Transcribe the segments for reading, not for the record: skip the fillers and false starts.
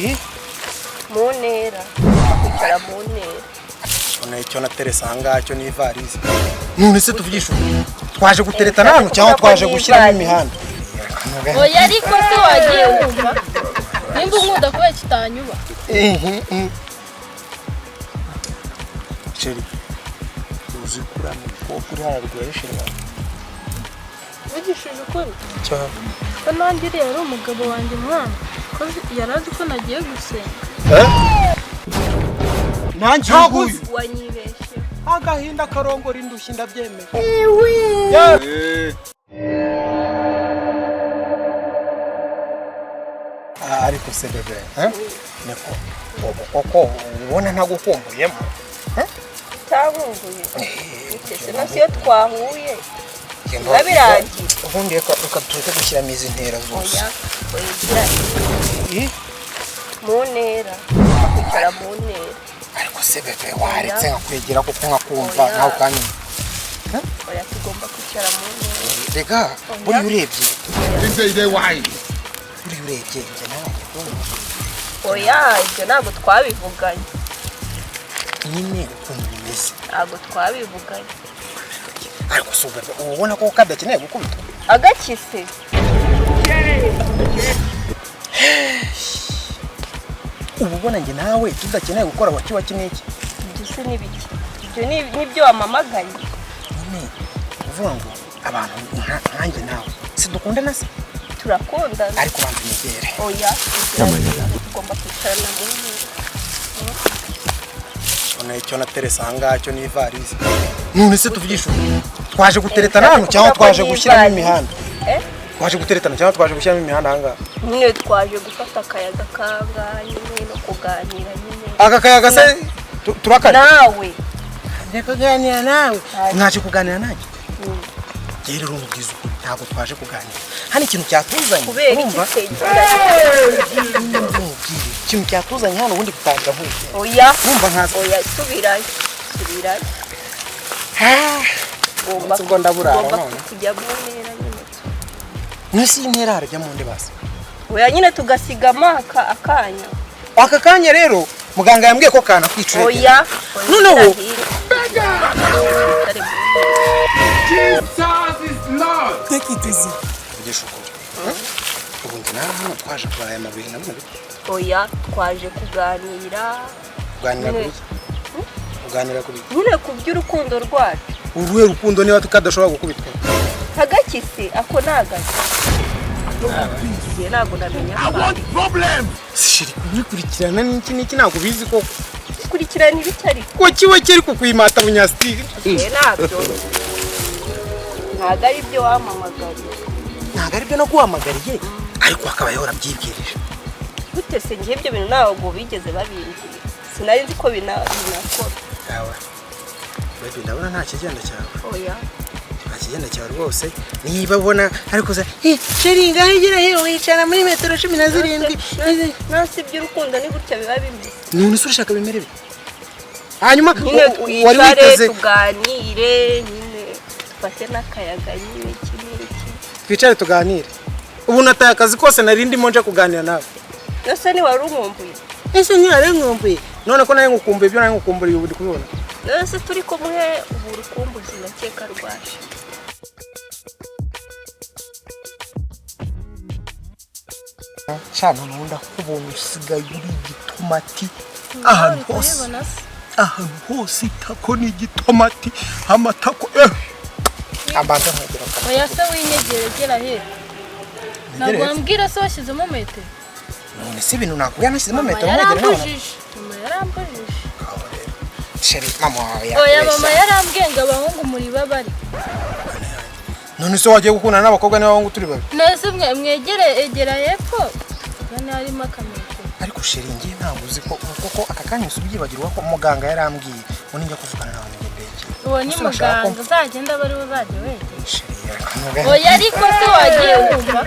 Mu ntera, kwicara mu ntera. None icyo naterese aha ngaha cyo ni ivarisi. None se tuvugisha ukuri, twaje guteretana hano cyangwa twaje gushyiramo imihanda? Oya, ariko se wagiye wumva, nimba unkunda kubera kitanyuba. Chérie, uzi ko uriya mukobwa uri haruguru ari chéri wawe? Mvugishije ukuri, Cyane. ko nanjye uriya ari umugabo wanjye, mwana ko yari azi ko nagiye gusenga. Nanjye uyu Wanyibeshye. Agahinda karongora indushyi, ndabyemeye. Ah, ariko se bébé, eh? Niko ubu koko ubona ntagukumbuyemo? Utankumbuye ese? No siyo twahuye biba birangiye. Ubundi reka tureke gushyiramo izi ntera zose. Oya, oya, gira mu ntera, kwicara mu ntera. Ariko se bébé, waretse nkakwegera kuko nkakumva Oya. nawe ukanyumva? Oya, tugomba kwicara mu ntera. Rega buriya urebye njye nawe ndumva. Oya, ibyo ntabwo twabivuganye. Nyine ukuntu bimeze. Ntabwo twabivuganye. Ariko se bébé, uba ubona ko kadakeneye gukubitwa? Agakise. Uba ubona njye nawe tudakeneye gukora waki waki n'iki? Ibyo se ni biki? Ibyo nibyo wamamagaye? Nyine uvuga ngo abantu nkanjye nawe si dukundana se? Turakundana. Ariko banza unyegere. Oya, tugomba kwicarana mu ntera. None icyo naterese aha ngaha cyo ni ivarisi. None se tuvugisha ukuri, twaje guteretana hano cyangwa twaje gushyiramo imihanda? Eh? Twaje guteretana cyangwa twaje gushyiramo imihanda aha ngaha? Nyine twaje gufata akayaga kangaha nyine no kuganira nyine. Aka kayaga se turakarya? Nawe. Ngiye kuganira nawe. Mwaje kuganira nanjye? Mm. Njye rero nkubwiza ukuri, ntabwo twaje kuganira hano. Ikintu cyatuzanye, Kubera iki? urumva? Se? Nkubwire ikintu cyatuzanye hano, ubundi gutangira nkubwira. Oya. Urumva nkaza. Oya, subirayo, subirayo. Ugomba Umunsi ubwo ndaburara ugomba none. kujya mu ntera nyine. Munsi y'intera harajya mu ndi basi. Oya nyine, tugasigamo aka akanya. Aka kanya rero muganga yambwiye ko kanakwica urebye. Oya. Noneho- Take it easy. Tuvugishe ukuri, ubu njye nawe hano twaje kuraya amabuye na bino biti? Oya, twaje kuganira. Kuganira Nyine. kuri iki? Kuganira kuri iki? Nyine ku by'urukundo rwacu. Uruhe rukundo niba tukadashobora gukubitwa? Agakisi ako ni agaki? Igihe ntabwo namenya akantu. Chérie, kubikurikirana n'iki n'iki ntabwo ubizi koko? Kurikirana ibiki ariko? Ko kiba kiri kukwimata bunyasitiri. Njye ntabyo, ntabwo ari byo wamamagariye. Ntabwo ari byo naguhamagariye, ariko akaba yarabyibwirije. Gute se? Njye ibyo bintu ntabwo bigeze babimbwira, sinari nzi ko binakora. Yawe baby, ndabona nta kigenda cyawe. Oya. Nta kigenda cyawe rwose. Niba ubona ariko se, chérie, ngaho igira he, wicara muri metero 17. Nonse iby'urukundo ni gutya biba bimeze? None se urashaka bimere bite hanyuma? Nyine Wari twicare witeze tuganire nyine, dufate n'akayaga nyine, iki n'iki. Twicare tuganire? Ubu nataye akazi kose nari ndimo nje kuganira nawe. Nose ntiwari unkumbuye? Ese ntiwari nkumbuye? None ko nawe ngukumbuye, ibyo nawe ngukumburiye ubu ndi kubibona. Nose turi kumwe ubu, urukumbuzi ndakeka rwaje. Cyane noneho ndakubona usigaye uri igitomati ahantu hose. Kubibona se? Ahantu hose itako ni igitomati, amatako ambanza nkegera. Oya se, winyegere, gera hepfo. Ntabwo wambwira se washyizemo metero? None se ibintu nakubwira nashyizemo Mama metero mwegere none? yarambujije, mama yarambujije. Chérie, mama wawe Oya, yakubeshya. mama yarambwiye ngo abahungu muri babari. None se wagiye gukundana n'abakobwa n'abahungu turi babiri? None mwe mwegere, egera hepfo tugane harimo akametero. Ariko chérie, ngiye ntabwo uzi ko koko aka kanya ubyibagirwa ko muganga yarambwiye ngo ninjya kuvugana nawe njye mbegere. Uwo ni Ese urashaka ko- muganga, uzagenda aba ariwe uzajya wegera. Chérie, reka ntugahe. Oya, ariko se wagiye wumva,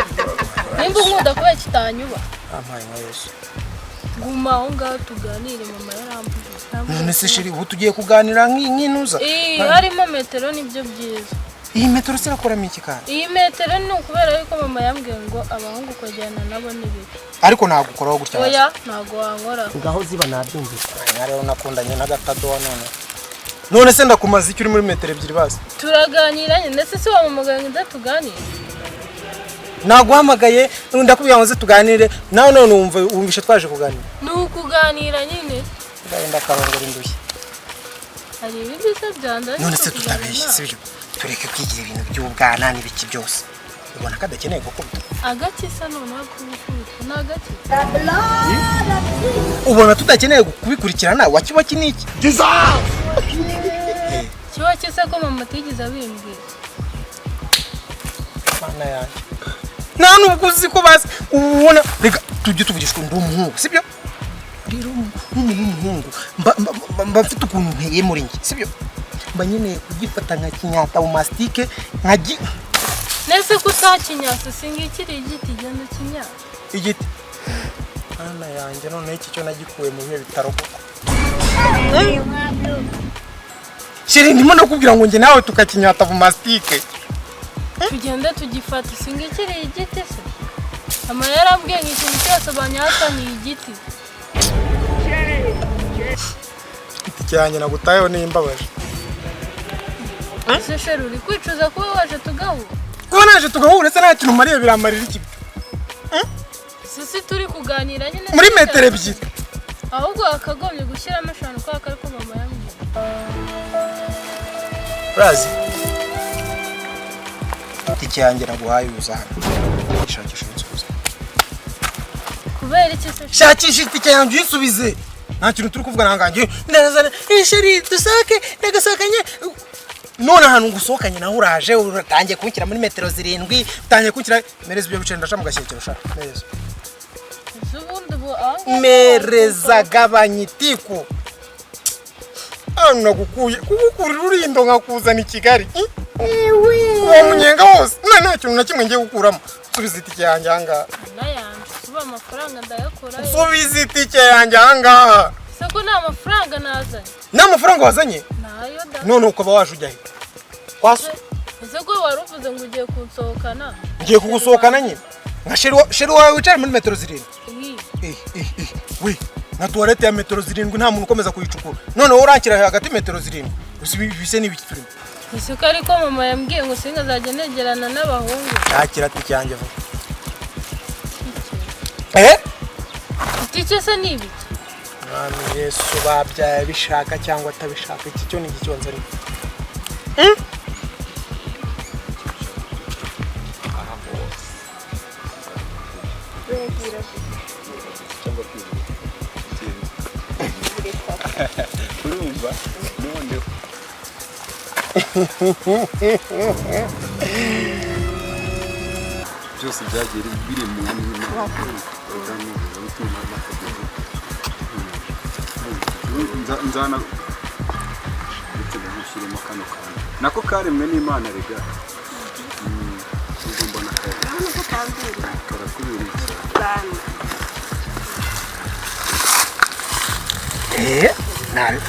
nimba unkunda kubera kitanyuba? Ampaye nka Yesu. Guma aho ngaho tuganire, mama yarambujije. None se chérie, ubu tugiye kuganira nk'intuza? Harimo metero nibyo byiza. Iyi metero sirakoramo iki kandi? Iyi metero ni ukubera yuko mama yambwiye ngo abahungu kujyana nabo ni bibi. Ariko nagukoraho gutya. Oya, ntago wankora. Ngaho ziba nabyumvise. Aya rero nakundanye n'agatadowa none. None se ndakumaza icyo uri muri metero ebyiri basi? Turaganira nyine, ndetse si wampamagaye ngo nze tuganire. Naguhamagaye ndakubwira ngo nze tuganire, nawe none wumva wumvishe twaje kuganira. Ni ukuganira nyine. Ndagenda karongora indushyi. Hari ibindi se byanze. None se tutabeshye, sibyo? Tureke kwigira ibintu by'ubwana n'ibiki byose. Ubona ko adakeneye gukubita. Agaki se noneho kubikubita ni agaki? Ubona tudakeneye kubikurikirana, wakiba n'iki? Kiba kise ko mama atigeze abimbwira. Mana yanjye. Nta nubwo uzi ko bazi ubona, reka tujye tuvugishwa, ndi umuhungu, sibyo? Rero nk'umuntu w'umuhungu mba mfite ukuntu nteye muri njye, sibyo? Mba nkeneye kugifata nka kinyata mu masitike nka Nese ko utakinyatse, singikiri igiti, genda ukinyate. Igiti. Mana yanjye, noneho iki cyo nagikuye mu bihe bitaro koko. Sheri, ndimo nakubwira ngo njye nawe tukakinyata mu masitike. Tugende tugifate, singikiri igiti se. Mama yarambwiye ngo ikintu cyose banyata ni igiti. Itike yanjye nagutayeho nimbabaje. Ese sheri uri kwicuza kuba waje tugahura? Kuba naje tugahura se nta kintu mariye biramarira iki? Sisi turi kuganira nyine muri metero ebyiri. Ahubwo wakagombye gushyiramo eshanu kubera ko ariko mama yambwiye. Urazi? Itike yanjye naguhaye uza hano. Shakisha uyinsubize. Kubera iki se? Shakisha itike yanjye uyinsubize. Nta kintu turi kuvugana ahangaha. Ndazana sheri dusohoke, ndagasohokanye. None ahantu ngusohokanye naho uraje uratangiye kunshyira muri metero zirindwi, utangiye kunshyira mereza ibyo biceri ndaca mu gashyekero sha. Mereza. Mereza gabanya itiku. Ahantu nagukuye kugukurira urindo nkakuzana i Kigali. Uwo munyenga wose nta kintu na kimwe ngiye gukuramo. Subiza itike yanjye ahangaha. Suba amafaranga ndayakura. Subiza itike yanjye ahangaha. Se ko nta mafaranga nazanye? Nta mafaranga wazanye? Nayo da. None ukaba waje ujya he? Kwaso. Ese ko wari uvuze ngo ugiye kunsohokana? Ngiye kugusohokana nyine. Nka sheri wawe wicaye muri metero zirindwi. We, nka tuwarete ya metero zirindwi nta muntu ukomeza kuyicukura. None wowe urankira hagati metero zirindwi. Bise n'ibiki turimo? Ese ko ariko mama yambwiye ngo singazajya negerana n'abahungu. Shakira itike yanjye vuba. Eh? Itike se ni ibiki? Mwami Yesu babyaye bishaka cyangwa atabishaka, iki cyo ni igikibanza ni. Urumva none byose byagiye biri mu nzana ndetse ndagushyiremo kano kantu nako karemwe n'Imana rega. Ubwo mbona karakubereye cyane. Nabi.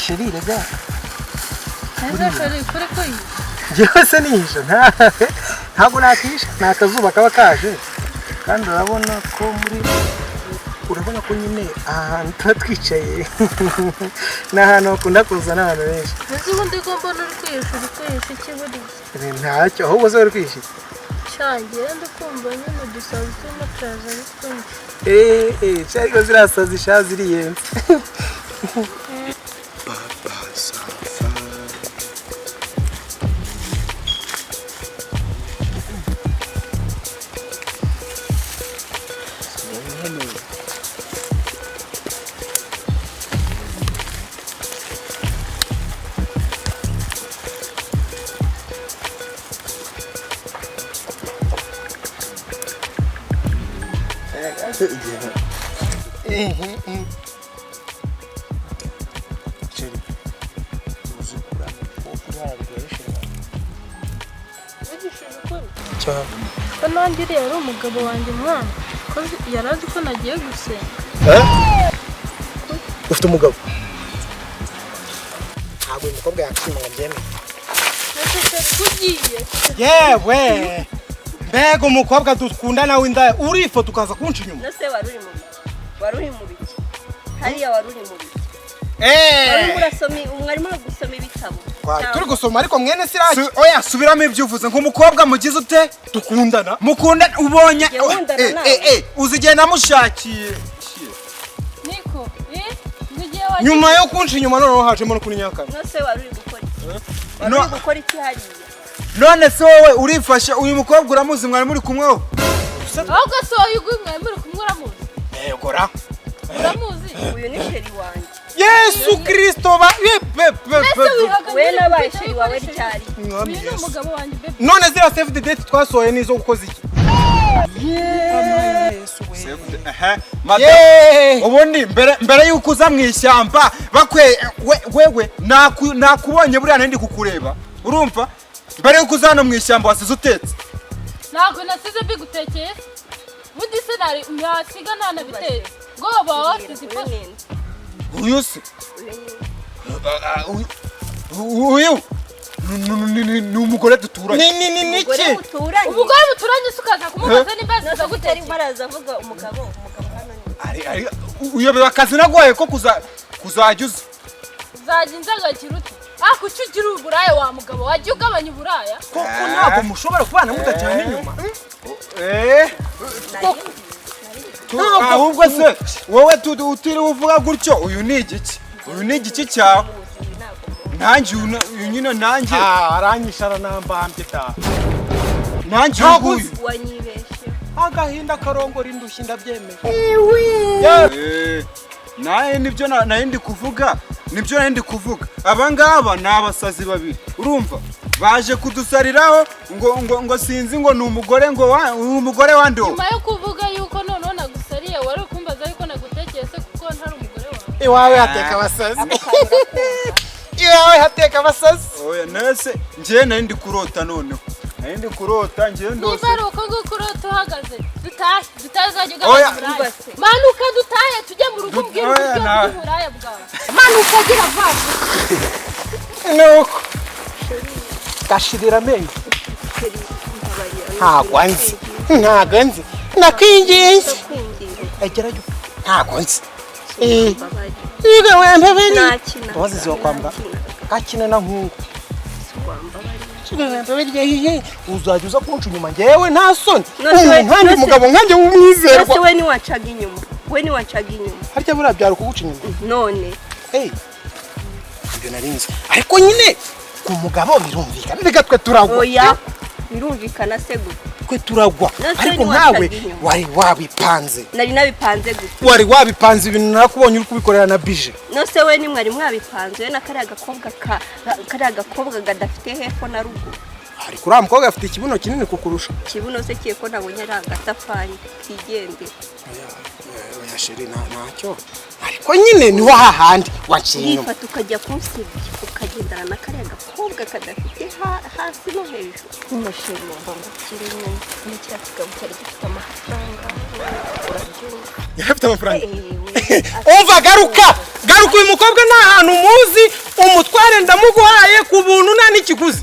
Sheri rega. Ese sheri kuri kuyi? Njyewe se nihisha ntabwo nakisha, ni akazuba kaba kaje. Kandi urabona ko muri urabona ko nyine aha hantu tuba twicaye ni ahantu hakunda kuza n'abantu benshi. Ese ubundi ko mbona uri kwihisha, uri kwihisha iki buriya? Ntacyo, ahubwo se uri kwihisha iki? Shangiye ndikumva nyine udusazi turimo turaza ari twinshi. Ariko ziriya sazi sha ziriyenze. Ko nanjye uriya ari umugabo wanjye mwana, ko yari azi ko nagiye gusenga. Ufite umugabo? Ntabwo uyu mukobwa yakishima ngo abyemere. Ese kugiye? Yewe, mbega umukobwa dukundana w'indaya, urifata ukaza kunca inyuma. No se wari uri mu biki? Wari uri mu biki hariya? Wari uri mu biki? Wari urimo urasoma, mwarimo gusoma ibitabo? Twari turi gusoma, ariko mwene Siraki. Oya, subiramo ibyo uvuze ngo umukobwa mugize ute? Dukundana. Mukunda ubonye? Njye nkundana nawe. Uzi igihe namushakiye? Niko ngo igihe wagiye. Nyuma yo kunca inyuma, noneho hajemo no kunyinyakana. No se wari uri gukora iki? Wari No. uri gukora iki hariya? None se wowe urifashe, uyu mukobwa uramuzi? Mwari muri kumwe wowe? Ahubwo se wowe uyu mwari muri kumwe uramuzi? Yegora. Uramuzi? Uyu ni chéri wanjye. Yesu Kristo ba ye pe pe Mbese pe. wihakanye? We nabaye chéri wawe ryari? Mwami Uyu ni Yesu. umugabo wanjye, bébé. None ziriya save the date twasohoye nizo gukoza iki? Yesu we. Ehe, madam. Yeee. Ubundi mbere yuko uza mu ishyamba bakwe wewe nakubonye buriya nari ndi kukureba, urumva? Mbere yuko uza hano mu ishyamba wasize utetse. Ntabwo nasize mbigutekeye. Ubundi se nari nasiga ntanabitetse ngo waba wasize Uyu ikosa? ni nde? Uyu se? Uyu ni nde? Uyu ni umugore duturanye. Ni Umugore iki? muturanye? Umugore muturanye se ukaza kumubaza nimba yasize No se agutekeye? arimo araza avuga umugabo, umugabo hano ni Uyobewe akazi naguhaye ko kuzajya uza? Uzajya inzagakira ute? Ah, kuki ugira uburaya wa mugabo? Wajya ugabanya uburaya. Koko ntabwo mushobora kubana mudacana inyuma? Eh, ahubwo se wowe utiriwe uvuga gutyo, uyu ni igiki? Uyu ni igiki cyawe? Uyu ntabwo muzi. Nanjye uyu uyu nyine nanjye. Ah, aranyisha, aranambambye ta. Nanjye uyu Ntabwo nguyu. uzi. Wanyibeshe. Agahinda karongora indushyi, ndabyemeye. Nawe nibyo nari ndi kuvuga, nibyo nari ndi kuvuga. Aba ngaba ni abasazi babiri, urumva? Baje kudusariraho ngo sinzi ngo ni umugore, ngo umugore wa ndo. Nyuma yo kuvuga yuko noneho nagusariye, wari ukumbaza yuko nagutekeye se kuko ntari umugore wawe? Iwawe hateka abasazi. Ako kantu urakumva. Iwawe hateka abasazi. Oya, nese njyewe nari ndi kurota, noneho nari ndi kurota njyewe ndose. Niba ari uko nguko urota uhagaze, dutahe, dutahe, uzajya Oya. ugabanya uburaya. Ubase. Manuka dutahe, tujye mu rugo, umbwire Oya, uburyo bw'uburaya bwawe. Manuka, gira vuba. Nuko gashirira amenyo. Chéri, mbabarira. Ntabwo nzi, ntabwo nzi, nakwinginze. Ndakwinginze. Egerayo, ntabwo nzi. Eh. Mbabarira. Yiga wempe. Nakina. Mbabazi ziba kwamba gakina na nkungu. Wambabarira. Uzajya uza kunca inyuma njyewe nta soni? None se Nkanjye umugabo nkanjye w'umwizerwa. None se we ntiwacaga inyuma? We ntiwacaga inyuma? Harya buriya byari ukuguca inyuma? None. Hey, ibyo nari nzi, ariko nyine ku mugabo birumvikana, reka twe turagwa. Oya, birumvikana se gute? Twe turagwa. None se Ariko ntiwacaga nkawe inyuma? wari wabipanze. Nari nabipanze gute? Wari wabipanze ibintu, narakubonye uri kubikorera na bije. None se we nimwari mwabipanze, we na kariya gakobwa ka kariya gakobwa kadafite hepfo na ruguru? Ariko uriya mukobwa afite ikibuno kinini kukurusha. Kibuno se kiye ko nabonye ari agatafari kigendera? Oya, oya chéri, ntacyo, ariko nyine ni hahandi waciye inyuma. Urifata ukajya kunsebya, ukagendana na kariya gakobwa kadafite hasi no hejuru. Nyine chéri, numva ngo kiri inyuma ni kiriya kigabo cyari gifite amafaranga, urabyumva? Yari afite amafaranga. Ewe. Umva, garuka, garuka, uyu mukobwa nta hantu muzi. Umutware ndamuguhaye ku buntu, nta n'ikiguzi.